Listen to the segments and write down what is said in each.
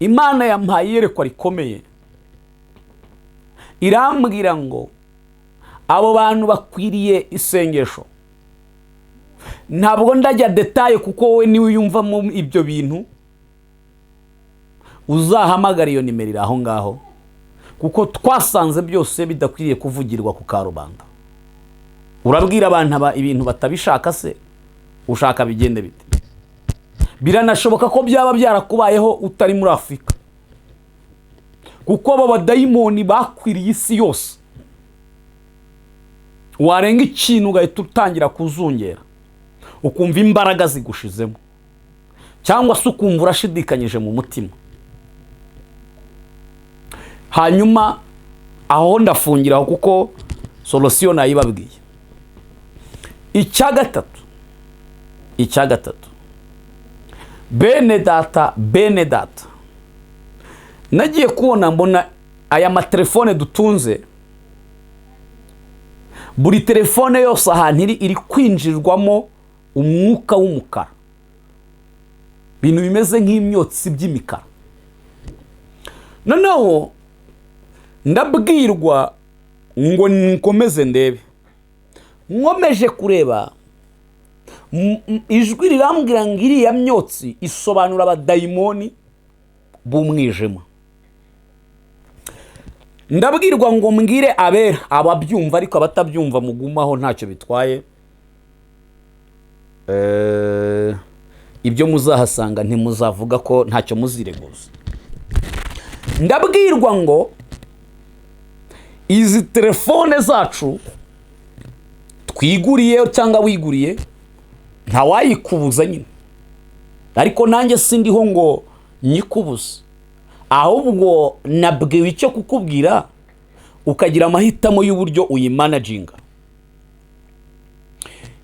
Imana yampaye iyerekwa rikomeye, irambwira ngo abo bantu bakwiriye isengesho. Ntabwo ndajya détails, kuko wowe niwe uyumvamo ibyo bintu. Uzahamagara iyo nimero iri aho ngaho, kuko twasanze byose bidakwiriye kuvugirwa ku karubanda. Urabwira abantu aba ibintu batabishaka se, ushaka bigende bite? Biranashoboka ko byaba byarakubayeho utari muri Afurika, kuko abo badayimoni bakwiriye isi yose. Warenga ikintu ugahita utangira kuzungera, ukumva imbaraga zigushizemo, cyangwa se ukumva urashidikanyije mu mutima. Hanyuma aho ndafungiraho, kuko solution nayibabwiye. Icya gatatu, bene data, bene data, nagiye kubona mbona aya matelefone dutunze, buri telefone yose ahantu iri, iri kwinjirwamo umwuka w'umukara, ibintu bimeze nk'imyotsi by'imikara. Noneho ndabwirwa ngo nkomeze ndebe. Nkomeje kureba, ijwi rirambwira ngo iriya myotsi isobanura abadayimoni b'umwijima. Ndabwirwa ngo mbwire abera, ababyumva, ariko abatabyumva mugumaho, ntacyo bitwaye. Ibyo muzahasanga ntimuzavuga ko ntacyo muzireguza. Ndabwirwa ngo izi telefone zacu twiguriye cyangwa wiguriye, ntawayikubuza nyine, ariko nanjye sindiho ngo nyikubuze, ahubwo nabwiwe icyo kukubwira, ukagira amahitamo y'uburyo uyimanaginga.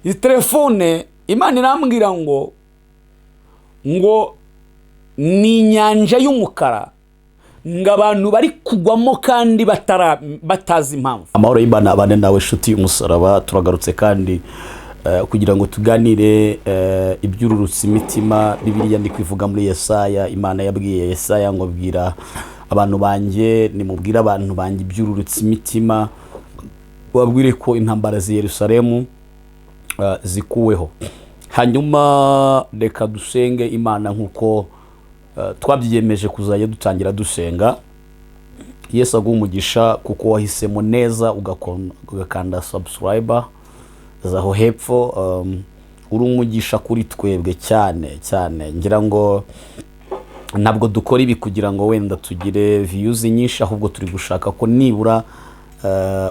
Izi telefone, Imana irambwira ngo ni inyanja y'umukara, ngo abantu bari kugwamo kandi batazi impamvu. Amahoro y'Imana abane nawe, inshuti y'umusaraba. Turagarutse kandi kugira ngo tuganire ibyururutsa imitima. Bibiliya ndi kwivuga muri Yesaya. Imana yabwiye Yesaya ngo: "Bwira abantu banjye, nimubwire abantu banjye ibyururutsa imitima, babwire ko intambara z'i Yerusalemu zikuweho." Hanyuma reka dusenge Imana nk'uko twabyiyemeje kuzajya dutangira dusenga. Yesu aguha umugisha kuko wahisemo neza ugakanda subscribe aho hepfo. Uri umugisha kuri twebwe cyane cyane. Ngira ngo ntabwo dukora ibi kugira ngo wenda tugire views nyinshi, ahubwo turi gushaka ko nibura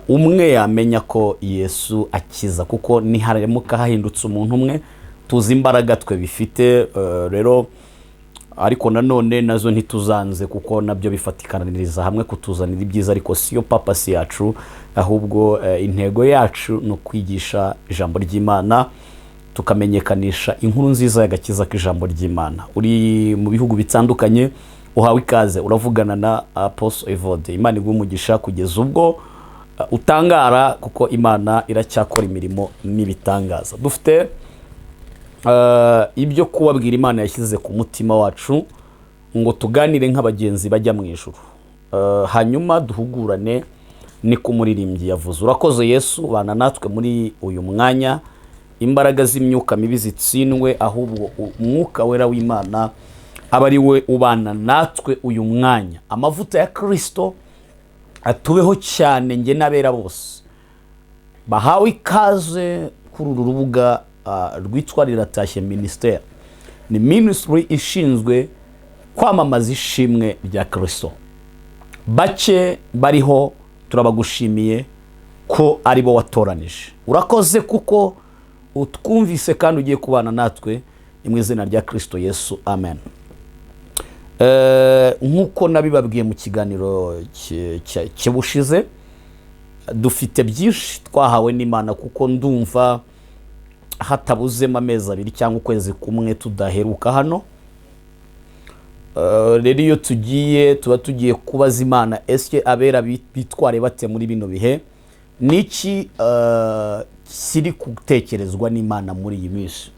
umwe yamenya ko Yesu akiza, kuko niharamuka hahindutse umuntu umwe, tuzi imbaraga twe bifite. Rero ariko nanone nazo ntituzanze, kuko nabyo bifatikaniriza hamwe kutuzanira ibyiza, ariko siyo purpose yacu. Ahubwo intego yacu ni ukwigisha ijambo ry'Imana, tukamenyekanisha inkuru nziza y'agakiza k'ijambo ry'Imana. Uri mu bihugu bitandukanye, uhawe ikaze. Uravugana na Apostle Evode. Imana iguha umugisha kugeza ubwo utangara, kuko Imana iracyakora imirimo n'ibitangaza. Dufite ibyo kubabwira Imana yashyize ku mutima wacu ngo tuganire nk'abagenzi bajya mu ijuru, hanyuma duhugurane, niko umuririmbyi yavuze. Urakoze Yesu, bana natwe muri uyu mwanya. Imbaraga z'imyuka mibi zitsindwe, ahubwo Umwuka Wera w'Imana aba ari we ubana natwe uyu mwanya. Amavuta ya Kirisito atubeho cyane. Njye n'abera bose bahawe ikaze kuri uru rubuga rwitwa Riratashye Ministry. Ni ministry ishinzwe kwamamaza ishimwe rya Kirisito. Bake bariho, turabagushimiye ko ari bo watoranije. Urakoze kuko utwumvise kandi ugiye kubana natwe. Ni mu izina rya Kirisito Yesu, amen. Nk'uko nabibabwiye mu kiganiro cy'ubushize, dufite byinshi twahawe n'Imana, kuko ndumva hatabuzemo amezi 2 cyangwa ukwezi kumwe tudaheruka hano. Rero iyo tugiye, tuba tugiye kubaza Imana: ese abera bitware bate muri bino bihe? Niki kiri gutekerezwa n'Imana muri iyi minsi?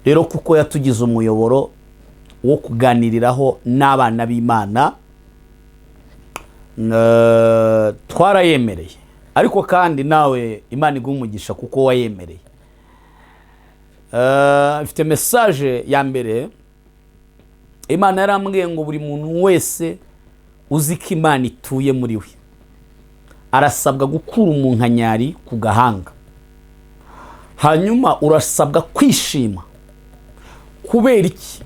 Rero kuko yatugize umuyoboro Wo kuganiriraho n'abana b'Imana. Twarayemereye, ariko kandi nawe Imana iguha umugisha kuko wayemereye. Mfite message ya mbere. Imana yarambwiye ngo buri muntu wese uzi ko Imana ituye muri we arasabwa gukura umunkanyari ku gahanga, hanyuma urasabwa kwishima. Kubera iki?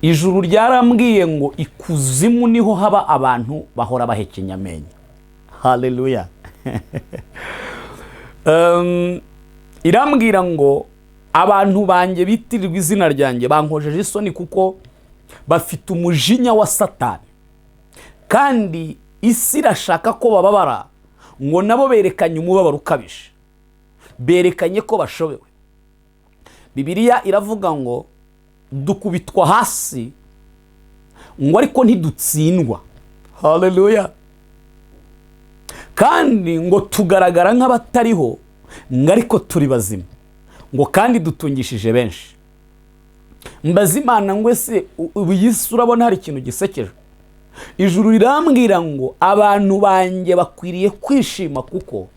Ijuru ryarambwiye ngo ikuzimu niho haba abantu bahora bahekenya amenyo. Haleluya! Irambwira ngo abantu banjye bitirirwa izina ryanjye bankojeje isoni kuko bafite umujinya wa Satani, kandi isi irashaka ko bababara, ngo nabo berekanye umubabaro ukabije, berekanye ko bashobewe. Bibiliya iravuga ngo dukubitwa hasi, ngo ariko ntidutsindwa. Haleluya! Kandi ngo tugaragara nk'abatariho, ngo ariko turi bazima, ngo kandi dutungishije benshi. Mbaza Imana ngo ese ubu iyi si urabona hari ikintu gisekeje? Ijuru rirambwira ngo abantu banjye bakwiriye kwishima kuko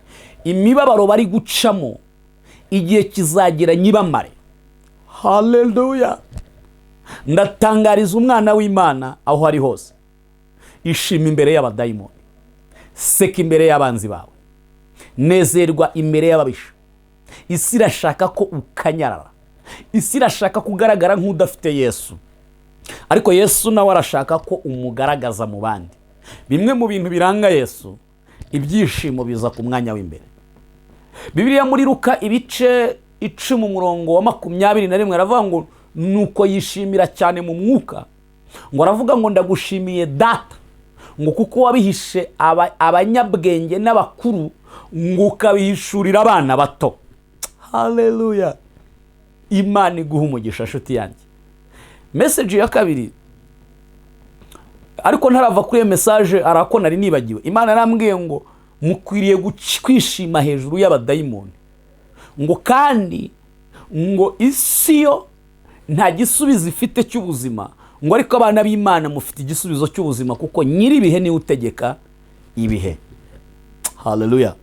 imibabaro bari gucamo igihe kizagera nyibamare. Haleluya! Ndatangariza umwana w'Imana aho ari hose: ishima imbere y'abadayimoni, seka imbere y'abanzi bawe, nezerwa imbere y'ababisha. Isi irashaka ko ukanyarara, isi irashaka ko ugaragara nk'udafite Yesu, ariko Yesu nawe arashaka ko umugaragaza mu bandi. Bimwe mu bintu biranga Yesu, ibyishimo biza ku mwanya w'imbere. Bibiliya muri Luka ibice 10, umurongo wa 21, aravuga ngo nuko yishimira cyane mu mwuka, ngo aravuga ngo ndagushimiye Data, ngo kuko wabihishe abanyabwenge n'abakuru, ngo ukabihishurira abana bato. Haleluya! Imana iguha umugisha, nshuti yanjye. Message ya kabiri, ariko ntarava kuri iyo message arako nari nibagiwe. Imana yarambwiye ngo mukwiriye kwishima hejuru y'abadayimoni, ngo kandi ngo isi yo nta gisubizo ifite cy'ubuzima, ngo ariko abana b'Imana mufite igisubizo cy'ubuzima kuko nyir'ibihe niwe utegeka ibihe. Haleluya!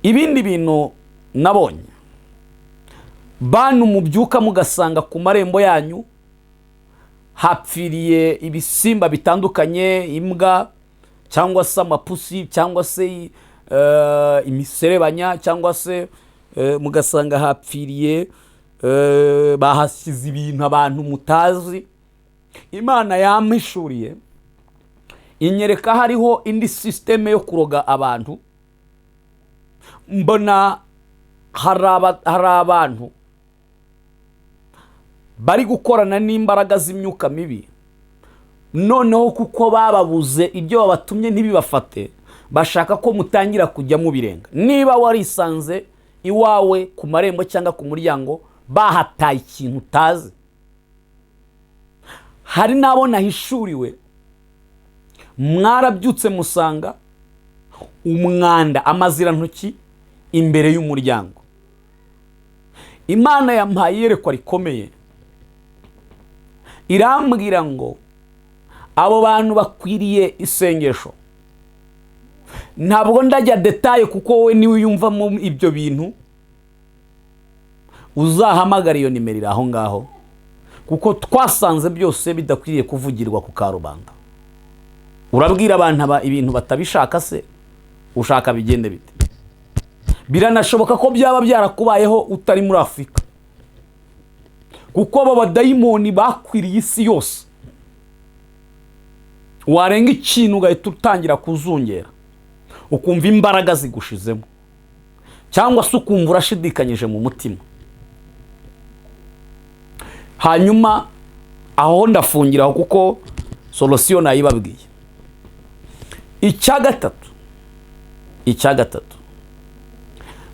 Ibindi bintu nabonye, bantu mubyuka mugasanga ku marembo yanyu hapfiriye ibisimba bitandukanye, imbwa cyangwa se amapusi cyangwa se imiserebanya, cyangwa se mugasanga hapfiriye, bahasize ibintu abantu mutazi. Imana yampishuriye inyereka hariho indi système yo kuroga abantu. Mbona hari abantu bari gukorana n'imbaraga z'imyuka mibi, noneho kuko bababuze ibyo babatumye ntibibafate, bashaka ko mutangira kujya mubirenga. Niba warisanze iwawe ku marembo cyangwa ku muryango bahataye ikintu utazi, hari n'abo nahishuriwe mwarabyutse musanga umwanda, amazirantoki imbere y'umuryango. Imana yampaye iyerekwa rikomeye, irambwira ngo abo bantu bakwiriye isengesho. Ntabwo ndajya détails kuko wowe niwe uyumvamo ibyo bintu, uzahamagara iyo nimero iri aho ngaho, kuko twasanze byose bidakwiriye kuvugirwa ku karubanda. Urabwira abantu aba ibintu batabishaka se, ushaka bigende bite? Biranashoboka ko byaba byarakubayeho utari muri Afurika, kuko abo badayimoni bakwiriye isi yose. Warenga ikintu ugahita utangira kuzungera, ukumva imbaraga zigushizemo, cyangwa se ukumva urashidikanyije mu mutima. Hanyuma aho ndafungira aho kuko solution nayibabwiye. Icya gatatu,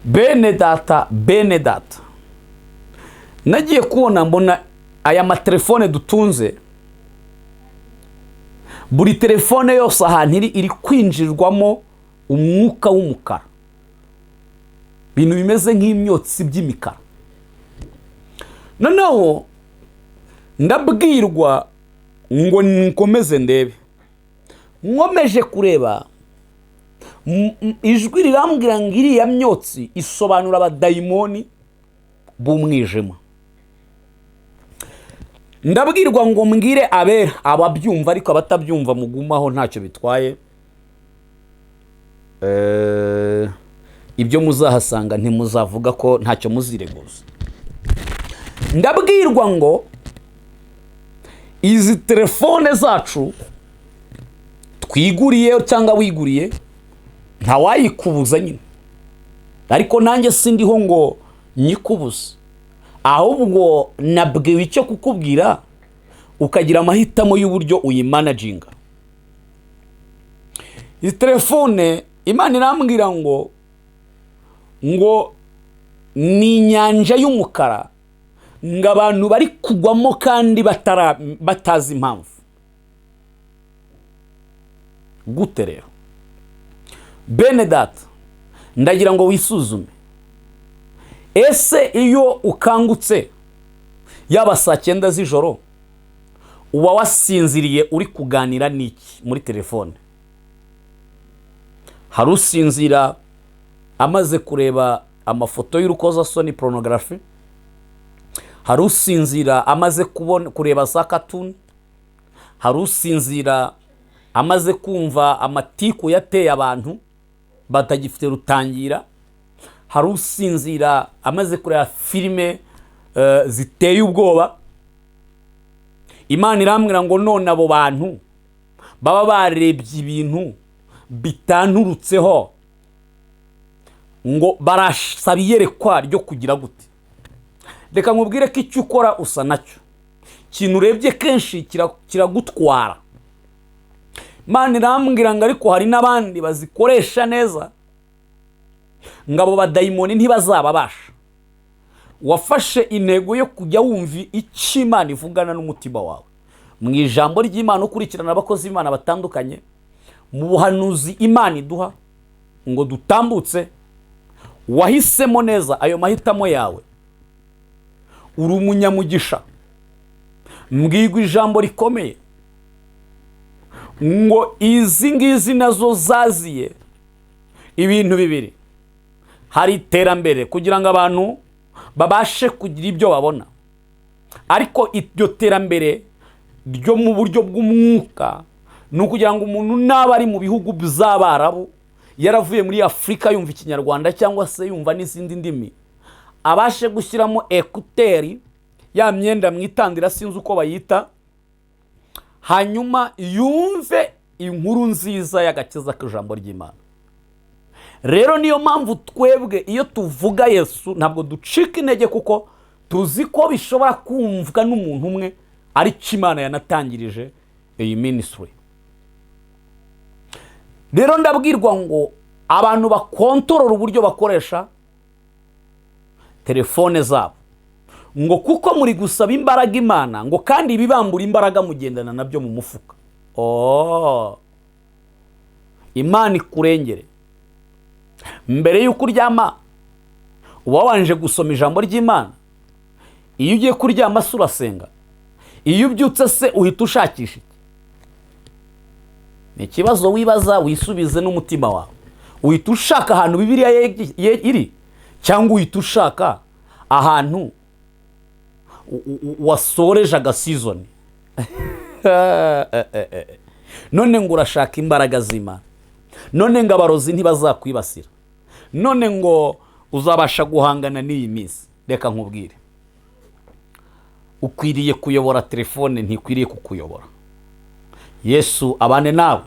bene data, bene data, nagiye kubona mbona aya matelefone dutunze, buri telefone yose ahantu iri iri kwinjirwamo umwuka w'umukara, ibintu bimeze nk'imyotsi by'imikara. Noneho Ndabwirwa ngo nkomeze ndebe. Nkomeje kureba, ijwi rirambwira ngo iriya myotsi isobanura abadayimoni b'umwijima. Ndabwirwa ngo mbwire abera, ababyumva, ariko abatabyumva mugumaho, ntacyo bitwaye. Ibyo muzahasanga ntimuzavuga ko ntacyo muzireguza. Ndabwirwa ngo izi telefone zacu twiguriye cyangwa wiguriye, ntawayikubuza nyine, ariko nanjye sindiho ngo nyikubuze, ahubwo nabwiwe icyo kukubwira, ukagira amahitamo y'uburyo uyimanaginga. Izi telefone, Imana irambwira ngo ni inyanja y'umukara, ngo abantu bari kugwamo kandi batazi impamvu. Gute rero? Bene data, ndagira ngo wisuzume. Ese iyo ukangutse, yaba saa 9 z'ijoro, uba wasinziriye uri kuganira n'iki muri telefone? Hari usinzira amaze kureba amafoto y'urukozasoni, pornography. Hari usinzira amaze kureba za cartoon. Hari usinzira amaze kumva amatiku yateye abantu batagifite rutangira. Hari usinzira amaze kureba filime ziteye ubwoba. Imana irambwira ngo none abo bantu baba barebye ibintu bitanturutseho, ngo barasaba iyerekwa ryo kugira gute? Reka nkubwire ko icyo ukora usa nacyo. Ikintu urebye kenshi kiragutwara. Imana irambwira ngo ariko hari n'abandi bazikoresha neza, ngo abo badayimoni ntibazababasha. Wafashe intego yo kujya wumva icyo Imana ivugana n'umutima wawe mu ijambo ry'Imana, ukurikirana abakozi b'Imana batandukanye mu buhanuzi Imana iduha ngo dutambutse. Wahisemo neza ayo mahitamo yawe, uri umunyamugisha. Mbwirwa ijambo rikomeye ngo izi ngizi nazo zaziye ibintu bibiri. Hari iterambere kugira ngo abantu babashe kugira ibyo babona, ariko iryo terambere ryo mu buryo bw'umwuka ni ukugira ngo umuntu naba ari mu bihugu by'Abarabu, yaravuye muri Afurika, yumva Ikinyarwanda cyangwa se yumva n'izindi ndimi, abashe gushyiramo écouteurs, ya myenda mwitandira, sinzi uko bayita, hanyuma yumve inkuru nziza y'agakiza k'ijambo ry'Imana. Rero niyo mpamvu twebwe iyo tuvuga Yesu ntabwo ducika intege, kuko tuzi ko bishobora kumvwa n'umuntu umwe, ariko Imana yanatangirije iyi ministry. Rero ndabwirwa ngo abantu bakontorora uburyo bakoresha telefone zabo, ngo kuko muri gusaba imbaraga Imana, ngo kandi ibibambura imbaraga mugendana nabyo mu mufuka. Oh, Imana ikurengere. Mbere y'uko uryama uba wabanje gusoma ijambo ry'Imana? Iyo ugiye kuryama se urasenga? Iyo ubyutse se uhita ushakisha iki? Ni ikibazo wibaza, wisubize n'umutima wawe. Uhita ushaka ahantu Bibiliya iri, cyangwa uhita ushaka ahantu wasoreje agasizoni? None ngo urashaka imbaraga z'Imana, none ngo abarozi ntibazakwibasira, none ngo uzabasha guhangana n'iyi minsi. Reka nkubwire, ukwiriye kuyobora telefone, ntikwiriye kukuyobora. Yesu abane nawe.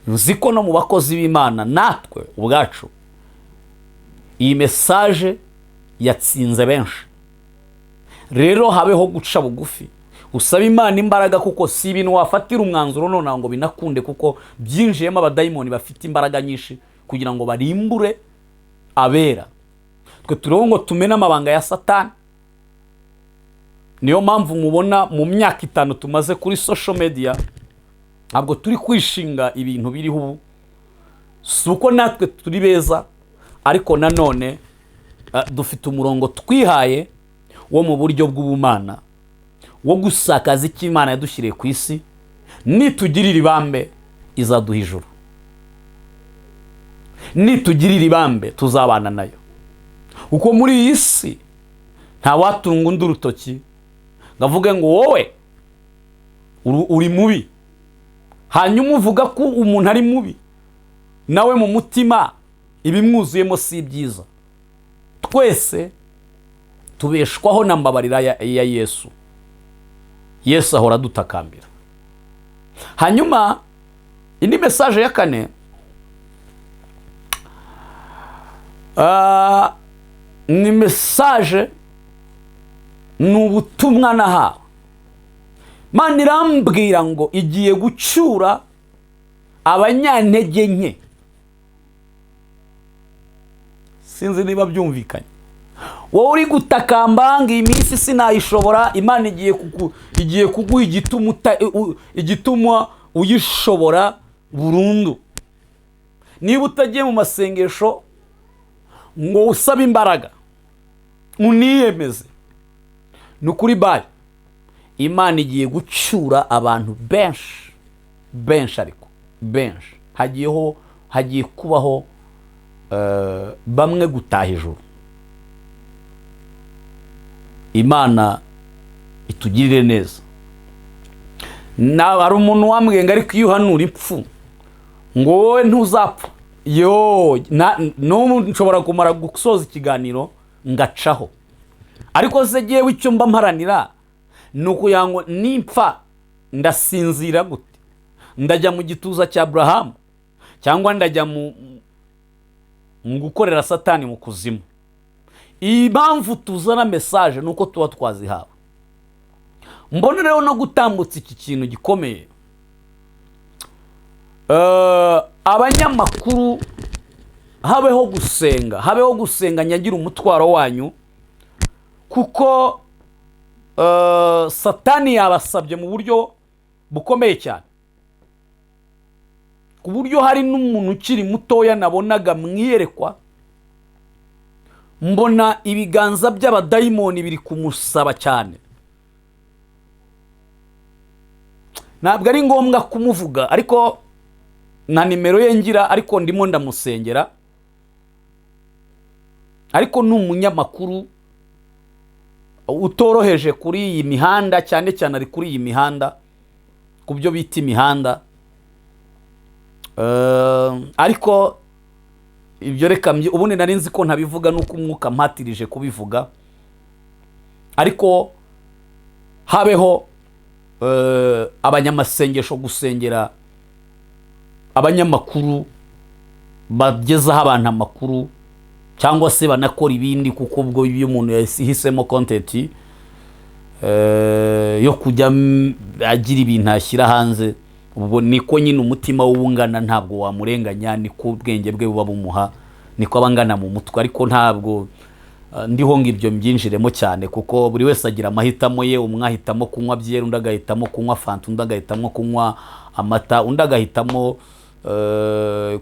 Nzi ko no mu bakozi b'Imana, natwe ubwacu, iyi message yatsinze benshi. Rero habeho guca bugufi, usaba Imana imbaraga, kuko si ibintu wafatira umwanzuro nonaha ngo binakunde, kuko byinjiyemo abadayimoni bafite imbaraga nyinshi kugira ngo barimbure abera. Twe turiho ngo tumene amabanga ya Satani. Niyo mpamvu mubona mu myaka 5 tumaze kuri social media ntabwo turi kwishinga ibintu biriho ubu. Si uko natwe turi beza, ariko nanone dufite umurongo twihaye wo mu buryo bw'ubumana. Wo gusakaza icyo Imana yadushyiriye ku isi. Nitugirira ibambe, izaduha ijuru. Nitugirira ibambe, tuzabana nayo, kuko muri iyi si ntawatunga undi urutoki ngo avuge ngo wowe uri mubi. Hanyuma uvuga ko umuntu ari mubi, nawe mu mutima ibimwuzuyemo si byiza. Twese tubeshwaho na mbabarira ya Yesu. Yesu ahora adutakambira. Hanyuma indi message ya kane ni message, ni ubutumwa nahawe. Imana irambwira ngo igiye gucyura abanyantege nke. Sinzi niba byumvikanye. Wowe uri gutakamba ngo iyi minsi sinayishobora, Imana igiye kuguha igituma uyishobora burundu. Niba utagiye mu masengesho ngo usabe imbaraga, uniyemeze, ni ukuri bayi, Imana igiye gucyura abantu benshi benshi, ariko benshi hagiye kubaho bamwe gutaha ijuru. Imana itugirire neza. Hari umuntu wambwiye ngo ariko iyo uhanura impfu ngo wowe ntuzapfa. Yo, n'ubu nshobora kumara gusoza ikiganiro ngacaho, ariko se jyewe icyo mba mparanira ni ukugira ngo nimpfa ndasinzira gute? Ndajya mu gituza cya Aburahamu cyangwa ndajya mu gukorera Satani mu kuzimu? Impamvu tuzana message ni uko tuba twazihawe. Mbona rero no gutambutsa iki kintu gikomeye, abanyamakuru, habeho gusenga, habeho gusenga. Nyagira umutwaro wanyu, kuko Satani yabasabye mu buryo bukomeye cyane, ku buryo hari n'umuntu ukiri mutoya nabonaga mwiyerekwa, mbona ibiganza by'abadayimoni biri kumusaba cyane. Ntabwo ari ngombwa kumuvuga, ariko na nimero ye ngira, ariko ndimo ndamusengera. Ariko ni umunyamakuru utoroheje kuri iyi mihanda, cyane cyane ari kuri iyi mihanda, ku byo bita imihanda. Ariko ibyo reka ubundi nari nzi ko ntabivuga, nuko umwuka mpatirije kubivuga. Ariko habeho abanyamasengesho gusengera abanyamakuru bagezaho abantu amakuru, cyangwa se banakora ibindi, kuko ubwo iyo umuntu yahisemo content yo kujya agira ibintu ashyira hanze, ubwo niko nyine umutima w'ubungana, ntabwo wamurenganya, niko ubwenge bwe buba bumuha, niko aba angana mu mutwe. Ariko ntabwo ndiho ngo ibyo mbyinjiremo cyane, kuko buri wese agira amahitamo ye. Umwe ahitamo kunywa byeri, undi agahitamo kunywa fanta, undi agahitamo kunywa amata, undi agahitamo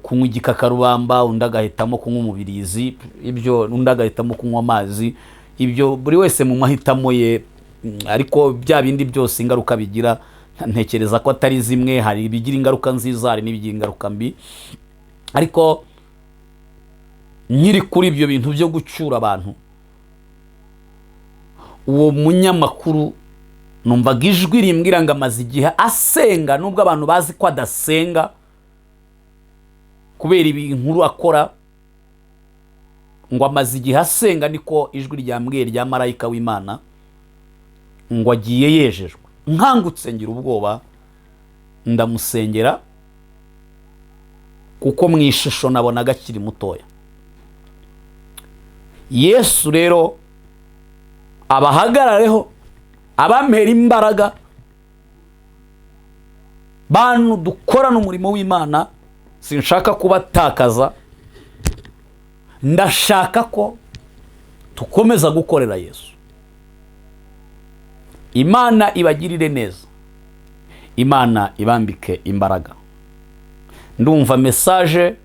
kunywa igikakarubamba, undi agahitamo kunywa umubirizi, ibyo undi agahitamo kunywa amazi. Ibyo buri wese mu mahitamo ye. Ariko bya bindi byose ingaruka bigira, ntekereza ko atari zimwe. Hari ibigira ingaruka nziza, hari n'ibigira ingaruka mbi. Ariko nkiri kuri ibyo bintu byo gucyura abantu, uwo munyamakuru numvaga ijwi rimbwira ngo amaze igihe asenga, nubwo abantu bazi ko adasenga kubera inkuru akora, ngo amaze igihe asenga, niko ijwi ryambwiye rya marayika w'Imana, ngo agiye yejejwe. Nkangutse ngira ubwoba, ndamusengera, kuko mu ishusho nabonaga akiri mutoya. Yesu rero abahagarareho, abampera imbaraga, bantu dukorana umurimo w'Imana, sinshaka kubatakaza, ndashaka ko tukomeza gukorera Yesu. Imana ibagirire neza, Imana ibambike imbaraga. Ndumva message,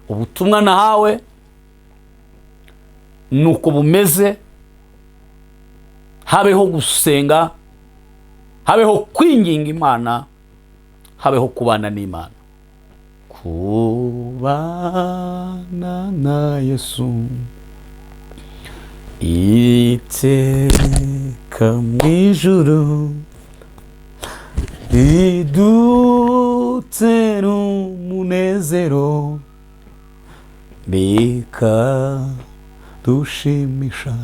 ubutumwa nahawe nuko bumeze. Habeho gusenga. Habeho kwinginga Imana, habeho kubana n'Imana. Kubana na Yesu iteka mu ijuru ridutera umunezero, bikadushimisha.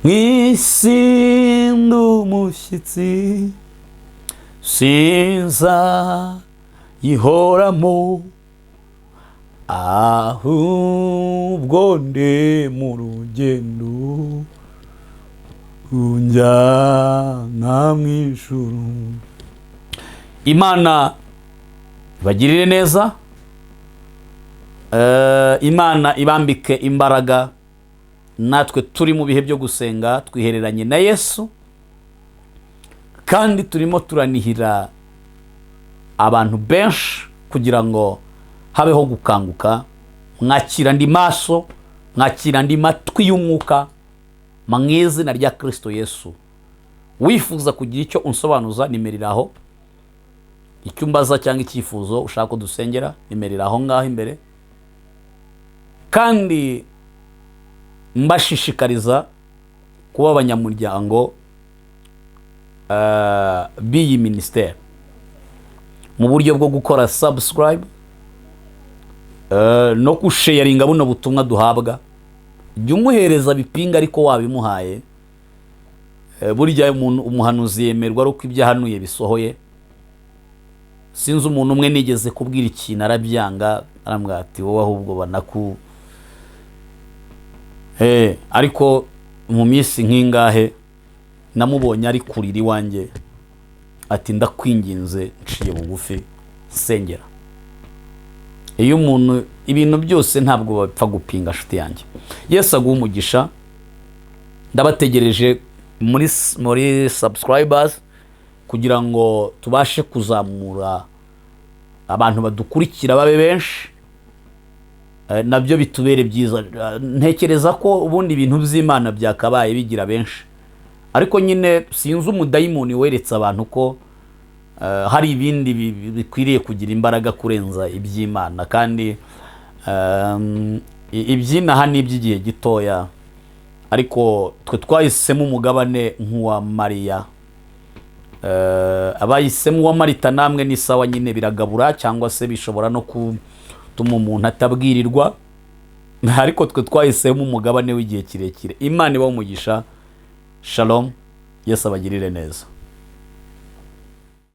Mu isi ndi umushyitsi, sinzayihoramo, ahubwo ndi mu rugendo unjyana mu ijuru. Imana ibagirire neza. Imana ibambike imbaraga. Natwe turi mu bihe byo gusenga, twihereranye na Yesu, kandi turimo turanihira abantu benshi kugira ngo habeho gukanguka. Mwakira andi maso, mwakira andi matwi y'umwuka mu izina rya Kirisito Yesu. Wifuza kugira icyo unsobanuza, nimero iri aho. Icyo umbaza cyangwa icyifuzo ushaka ko dusengera, nimero iri aho ngaho imbere. Kandi mbashishikariza kuba abanyamuryango b'iyi minisiteri mu buryo bwo gukora subscribe no gusharinga buno butumwa duhabwa. Jya umuhereza bipinga, ariko wabimuhaye. Burya umuntu umuhanuzi yemerwa ari uko ibyo ahanuye bisohoye. Sinzi, umuntu umwe nigeze kubwira ikintu arabyanga, arambwira ati: "Wowe ahubwo banaku." Ariko mu minsi nk'ingahe namubonye ari kurira iwanjye, ati: "Ndakwinginze, nciye bugufi, sengera." Iyo umuntu, ibintu byose ntabwo bapfa gupinga. Nshuti yanjye, Yesu aguha umugisha. Ndabategereje muri subscribers kugira ngo tubashe kuzamura abantu badukurikira babe benshi. Nabyo bitubere byiza. Ntekereza ko ubundi ibintu by'Imana byakabaye bigira benshi, ariko nyine sinzi umudayimoni weretse abantu ko hari ibindi bikwiriye kugira imbaraga kurenza iby'Imana. Kandi iby'inaha ni iby'igihe gitoya, ariko twe twahisemo umugabane nk'uwa Mariya. Abahisemo uwa Marita namwe ni sawa nyine, biragabura cyangwa se bishobora no gutuma umuntu atabwirirwa, ariko twe twahisemo umugabane w'igihe kirekire. Imana ibahe umugisha. Shalom, Yesu abagirire neza.